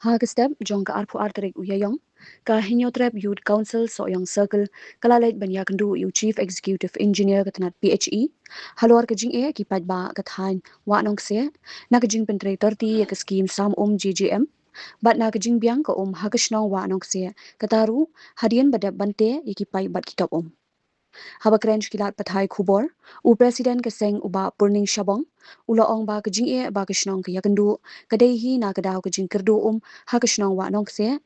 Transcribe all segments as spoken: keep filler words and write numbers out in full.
Ha ka step jong ka arphew ar tarik u Ïaïong, ka Hynñiewtrep Youth Council Sohiong Circle ka la leit ban ïakynduh ïa u Chief Executive Engineer ka tnat P H E halor ka jingeh ki paidbah ka thaiñ Wah Nongkseh na ka jingpyntrei thirty ïa ka skim sam um J J M bad na ka jingbiang ka um ha ka shnong Wah Nongkseh, kata ruh hadien ba dep ban teh ïa ki paip bad ki top um. Haba kren sha ki lad pathai khubor, u President ka seng u Bah Purning Shabong u la ong ba ka jingeh ba ka shnong ka ïakynduh ka dei hi na ka daw ka jingkyrduh um ha ka shnong Wah Nongkseh.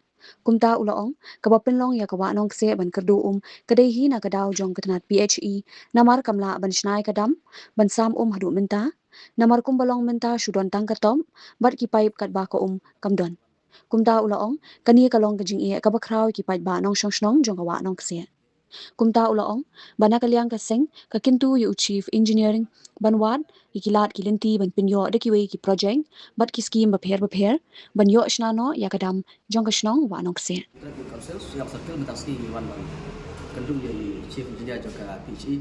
Kumta u la ong, kaba pynlong ïa ka Wah Nongkseh ban kyrduh um ka dei hi na ka daw jong ka tnat P H E, namar kam lah ban shna ïa ka dam ban sam um haduh mynta, namar kumba long mynta shu don tang ka top bad ki paip katba ka um kam don. Kumta u la ong, kane ka long ka jingeh kaba khraw ïa ki paidbah nongshong shnong jong ka Wah Nongkseh. Kumta u la ong ba na ka liang ka seng ka kyntu ïa u Chief Engineering ban wad ïa ki lad ki lynti ban pynïoh da kiwei ki project bad ki skim bapher bapher ban ïoh shna noh ïa ka dam jong ka shnong Wah Nongkseh. Council Sohiong Circle mynta sngi ngi wan ban kyntu ïa u Chief Engineer jong ka P H E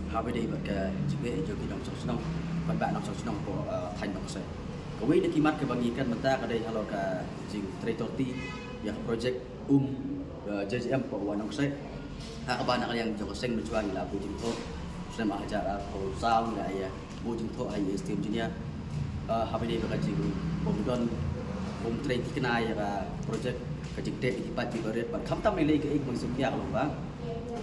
ha ba dei bad ka jingeh jong ki nongshong shnong, paidbah nongshong shnong hapoh, eh, thaiñ Nongkseh. Kawei na ki mat kaba ngi kren mynta ka dei halor ka jingtrei thirty ïa ka project um, eh, J J M hapoh Wah Nongkseh. Ha kaba na ka liang jong ka seng mynshwa ngi la buh jingthoh, snem ar hajar arphew saw ngi la ïa buh jingthoh ha u Chief Engineer. Eh, ha ba dei bad ka jingbym don, bym trei thikna ïa ka project, ka jingteh ïa ki paip kiba rit bad khamtam lei lei kaei kaba ngi sngewkhia ka long ba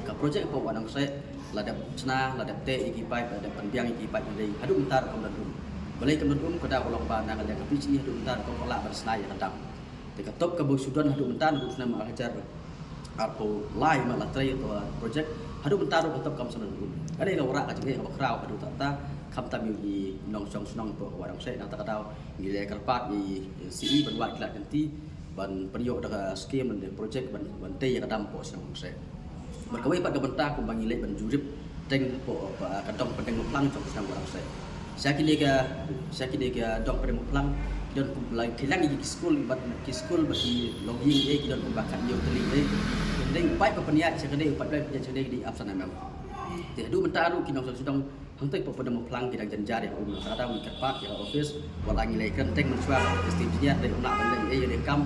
ka project hapoh Wah Nongkseh la dep shna, la dep teh ïa ki paip, la dep pynbiang ïa ki paip lei lei, haduh mynta ruh kam don um. Balei kam don um? Ka daw ka long ba na ka liang ka P H E haduh mynta ruh kam lah ban shna ïa ka dam. Te ka top kaba shu don haduh mynta naduh snem ar hajar arphew lai ma la trei ïa ka project, haduh mynta ruh ka top kam shna um. Kane ka wanrah ka jingeh kaba khraw haduh katta, khamtam ïa u nongshong shnong hapoh Wah Nongkseh. Nangta ka daw ngi la kyrpad ïa u C E ban wad ki lad ki lynti ban pynïoh da ka skim lane project ban, ban teh ïa ka dam hapoh shnong Nongkseh. Bad kawei pat ka bynta kumba ngi leit ban jurip teng hapoh, eh, ka dong pdeng Mawphlang jong ka shnong Wah Nongkseh. Sha kine ka, sha kine ka dong pdeng Mawphlang ki don kumba la kheiñ lang ïa ki skul bad ki skul bad ki longïing eh ki don kumba khathynñiew tylli eh. Hynrei u paip ba pynïaid sha kane, u paip ba pynïaid sha kane ka dei ap san M M. Te haduh mynta ruh ki nongshong shnong hangtei hapoh pdeng Mawphlang ki dang jynjar ïa ka um. Nangta ka daw ngi kyrpad ïa ka office, wat la ngi la ïakren teng mynshwa bad ka Chief Engineer, hynrei um lah ban leh ei ei kam,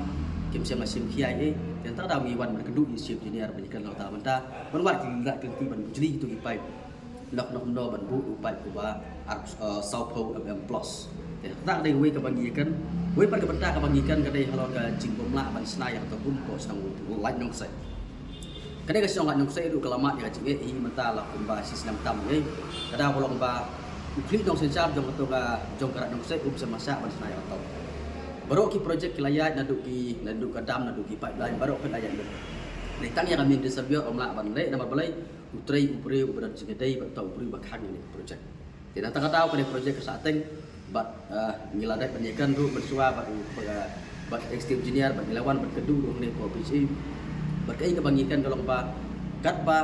kim shym la shim khia ei ei. Te nangta ka daw ngi wan ban kynduh ïa u Chief Engineer ban ïakren lang ta mynta ban wad ki lad ki lynti ban bujli kito ki paip. Lok noh kumno ban buh u paip uba ar, eh, sawphew M M plus. Te kata ka dei kawei kaba ngi ïakren. Kawei pat ka bynta kaba ngi ïakren ka dei halor ka jingbym lah ban shna ïa kato ka um hapoh shnong Lait Nongkseh. Kane ka shnong Lait Nongkseh ruh ka la mad ïa ka jingeh hi mynta la kumba shi snem tam ei. Ka daw ka long ba u khlieh nongsynshar jong kato ka, jong ka Lait Nongkseh um shym la shah ban shna ïa kato. Baroh ki project ki la ïaid, naduh ki, naduh ka dam, naduh ki pipeline, baroh ki la ïaid lut. Hynrei tang ïa ka main reservoir ym lah ban leh, namar balei? U trei u briew uba don jingïadei bad uta u briew ba khang ïa kane ka project. Te nangta ka daw kane ka project ka sah teng bad, eh, ngi la dep ban ïakren ruh mynshwa bad u, eh, bad Executive Engineer bad ngi la wan ban kynduh ruh hangne hapoh P H E. Bad kaei kaba ngi kren ka long ba katba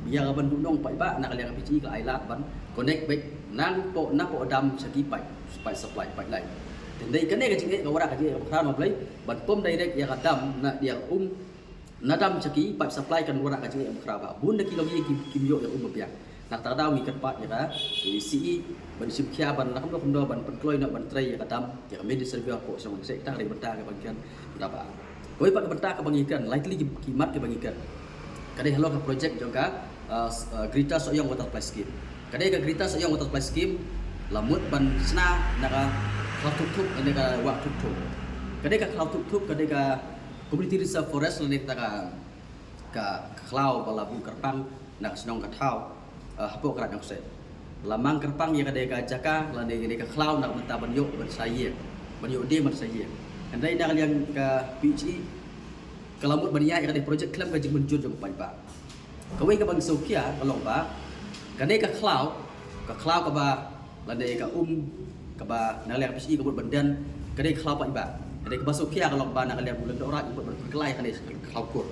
ïa ka ban duhnong paidbah na ka liang ka P H E ka la ai lad ban connect beit napoh, napoh dam sha ki pipe, pipe supply, pipeline. Te hynrei kane ka jingeh ka wanrah ka jingeh kaba khraw, namar balei? Ban pump direct ïa ka dam na, ïa ka um na dam sha ki pipe supply kan wanrah ka jingeh kaba khraw ba bun na ki longïing kim, kim ïoh ïa ka um ba biang. Nangta ka daw ngi kyrpad ïa ka, ïa u C E ban shim khia ban lah kumno kumno ban pynkloi noh ban trei ïa ka dam, ïa ka main reservoir hapoh shnong Nongkseh. Kata ka dei ka bynta kaba ngi kren mynta ba. Kawei pat ka bynta kaba ngi kren, lai tylli ki, ki mat kiba ngi kren. Ka dei halor ka project jong ka, uh, s-, uh, Greater Sohiong Water Supply Scheme. Ka dei ka Greater Sohiong Water Supply Scheme la mut ban shna na ka Khlaw Thup Thup lane ka Wah Thup Thup. Ka dei ka Khlaw Thup Thup ka dei ka Community Reserve Forest lane kata ka, ka, ka khlaw ba la buh kyrpang na ka shnong Ka Thaw, eh, hapoh Krat Nongkseh. La mang kyrpang ïa ka dei ka jaka lane ka dei ka khlaw na ka bynta ban ïoh ban sa ïing, ban ïoh dieng ban sa ïing. Hynrei na ka liang ka P H E ka la mut ban ïaid ïa ka dei project khlem ka jingmynjur jong u paidbah. Kawei kaba ngi sngewkhia ka long ba ka dei ka khlaw, ka khlaw kaba lane ka um kaba na ka liang ka P H E ka mut ban den, ka dei ka khlaw paidbah. Ka dei kaba sngewkhia ka long ba na ka liang u Lyngdoh Raid u mut ban pynkylla ïa kane ka khlaw kur.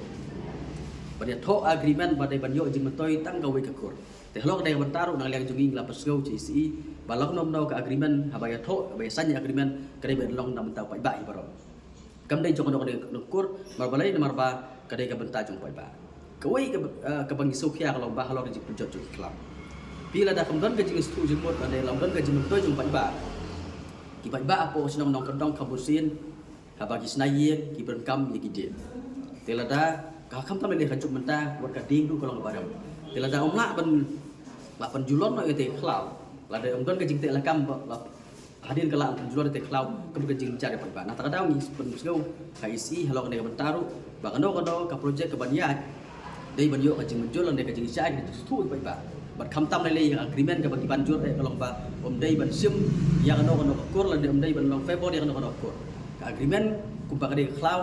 Ban ïathoh agreement ba dei ban ïoh jingmyntoi tang kawei ka kur. Te halor ka dei ka bynta ruh na ka liang jong ngi ngi la pynsngew sha u C E ba lah kumno kumno ka agreement haba ïathoh, haba ïasain ïa agreement ka dei ban long na ka bynta u paidbah hi baroh. Kam dei jong kano kano ka kur, namar balei, namar ba ka dei ka bynta jong u paidbah. Kawei ka, eh, kaba ngi sngewkhia ka long ba halor ka jingpynjot jong ki khlaw. Phi lada kam don ka jingsngewthuh jingmut lane lam don ka jingmyntoi jong u paidbah, ki paidbah hapoh shnong Nongkyndong, Khambursien, Haba ki shna ïing ki pyndonkam ïa ki dieng. Te lada ka khamtam lei ka jong mynta wat ka dieng ruh ka long ba rem. Te lada ym lah ban, lah ban julor noh ïa te khlaw. Lada ym don ka jingteh lakam ba la hadien ka lah ban julor ïa te khlaw, ka mut ka jingjynjar ïa paidbah. Na kata ka daw ngi pynbsngew ha E C E halor kane ka bynta ruh ba kano kano ka project kaban ïaid dei ban ïoh ka jingmynjur lane ka jingshai ka jingsngewthuh ïa paidbah. Bad khamtam lei lei ïa ka agreement kaba ki ban jur eh ka long ba ym dei ban shim ïa kano kano ka kur lane ym dei ban long favor ïa kano kano ka kur. Ka agreement kumba ka dei ka khlaw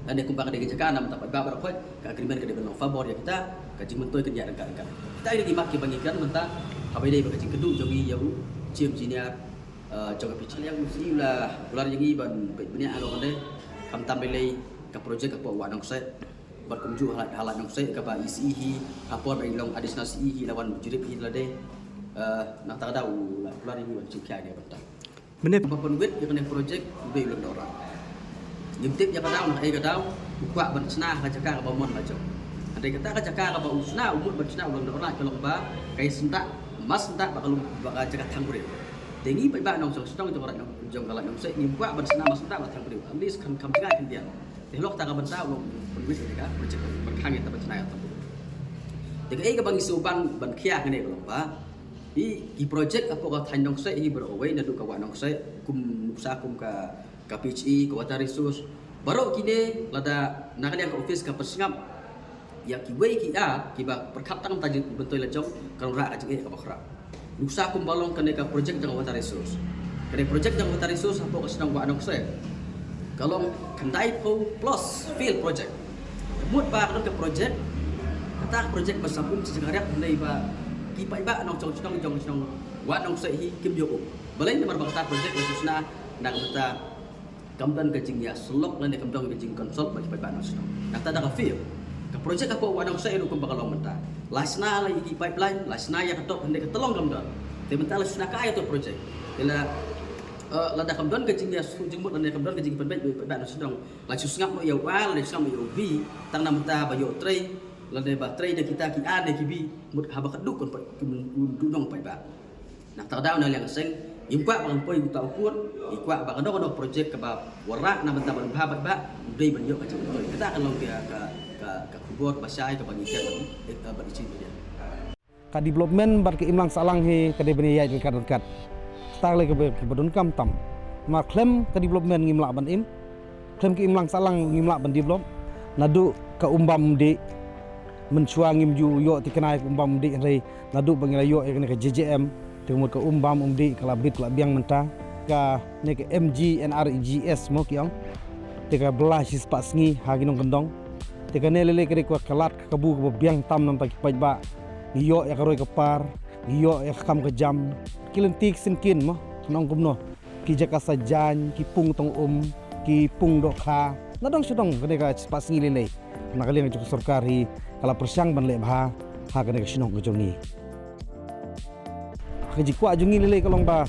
lane kumba ka dei ka jaka na mynta paidbah baroh khoit, ka agreement ka dei ban long favor ïa kita, ka jingmyntoi kan ïaid ryngkat ryngkat. Kita ïa ki mat kiba ngi kren mynta haba ïadei bad ka jingkynduh jong ngi ïa u Chief Engineer, eh, jong ka P G. Liang u C E U la kular ïa ngi ban peit bniah halor kane, khamtam lei lei ka project hapoh Wah Nongkseh. Bad kumjuh ha Lad, ha Lad Nongkseh kaba E C E hi, ha por ba i long additional C E hi la wan jurip hi lade. Eh, na kata ka daw u la kular ïa ngi ban jingkhia ïa ka bynta. Mynne ba pynwit ïa kane project u dei u Lyngdoh Rah. Ngim tip ïa ka daw na kaei ka daw u kwah ban shna ha ka jaka kaba mon la jong. Hynrei kata ka jaka kaba u shna, u mut ban shna u Lyngdoh Rah ka long ba ka ïa syndah, mas syndah ba ka long ba ka jaka thang briew. Te ngi paidbah nongshong shnong jong ka Lad Nong, jong ka Lad Nongkseh ngim kwah ban shna mas syndah ba thang briew. At least kan kham jngai khyndiat. Te halor kata ka bynta u long pynwit ïa ka project ban khang ïa ta ban shna ïa ta. Te kaei kaba ngi sngewbang ban khia kane ka long ba i ki project hapoh ka thaiñ Nongkseh hi baroh kawei naduh ka Wah Nongkseh kum nuksa kum ka, ka P H E, ka water resource. Baroh kine lada na ka liang ka office ka pynsngap ïa kiwei ki ar kiba pyrkhat tang ta jingmyntoi la jong kan wanrah ka jingeh kaba khraw. Nuksa kumba long kane ka project jong water resource. Kane project jong water resource hapoh ka shnong Wah Nongkseh ka long khyndai phew plus field project. Mut ba ka don ka project, kata ka project ba sah um shi jingariap hynrei ba ki paidbah nongshong shnong jong shnong Wah Nongkseh hi kim ïoh um. Balei? Namar ba kata ka project ba shu shna na ka bynta kam don ka jingïasyllok lane kam don ka jingconsult bad ki paidbah nongshong. Nangta da ka field, ka project hapoh Wah Nongkseh ruh kumba ka long mynta, la shna la ïa ki pipeline, la shna ïa ka top hynrei ka tyllong kam don. Te mynta la shna ka ïa ka project. Te la, eh, lada kam don ka jingïasyllok jingmut lane kam don ka jingpynbeit bad ki paidbah nongshong, la shu sngap noh ïa u A lane shu sngap noh ïa u B, tang na mynta ba ïoh trei lane ba trei da kita ki A ne ki B, mut haba ka duk kan pa, ki mut duk nong paidbah. Na kata ka daw na liang ka seng ngim kwah ba kan poi uta u kut, ngi kwah ba kano kano project kaba wanrah na bynta ban bha bad ba u dei ban ïoh ka jingmyntoi. Kata ka long ka, ka, ka, ka khubor ba shai kaba ngi kren bad i, eh, bad i Chief Engineer. Ka development bad ka imlang sahlang hi ka dei ban ïaid ryngkat ryngkat. Kata ka lei kaba, kaba donkam tam. Namar khlem ka development ngim lah ban im. Khlem ka imlang sahlang ngim lah ban develop. Naduh ka um bam um dih, mynshuwa ngim ju ïoh thikna ïa ka um bam um dih hynrei naduh ba ngi la ïoh ïa kane ka J J M, te ka mut ka um bam um dih ka la bit ka la biang mynta. Kane ka M G N R E G S mo ki ong. Te ka bylla shispah sngi ha ki nongkyndong. Te kane lei lei ka dei ka lad ka kabu kaba biang tam na bynta ki paidbah. Ngi ïoh ïa ka roi ka par, ngi ïoh ïa ka kam ka jam. Ki lynti ki syngkien mo, nong kumno. Ki jaka sa jaiñ, ki pung tong um, ki pung dohkha. Na dong sha dong kane ka shispah sngi lei lei. Na ka liang jong ka sorkar hi ka la pyrshang ban leh bha ha kane ka shnong ka jong ngi. Ka jingkwah jong ngi lei lei ka long ba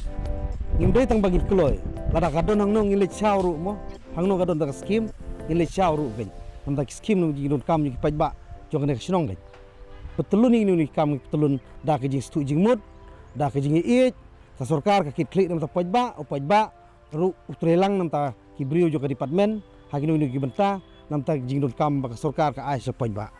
ngim dei tang ba ngin kloi. Lada ka don hangno ngin leit shaw ruh mo. Hangno ka don da ka skim ngin leit shaw ruh kein. Namar da ki skim nong jingdonkam jong ki paidbah jong kane ka shnong kein. Pyntylun ïa kine ki kam, pyntylun da ka jingsngewthuh jingmut, da ka jingïeit. Ka sorkar ka kit khlieh na bynta paidbah, u paidbah ruh u trei lang na bynta ki briew jong ka department ha kino kino ki bynta na bynta ka jingdonkam ba ka sorkar ka ai sha paidbah.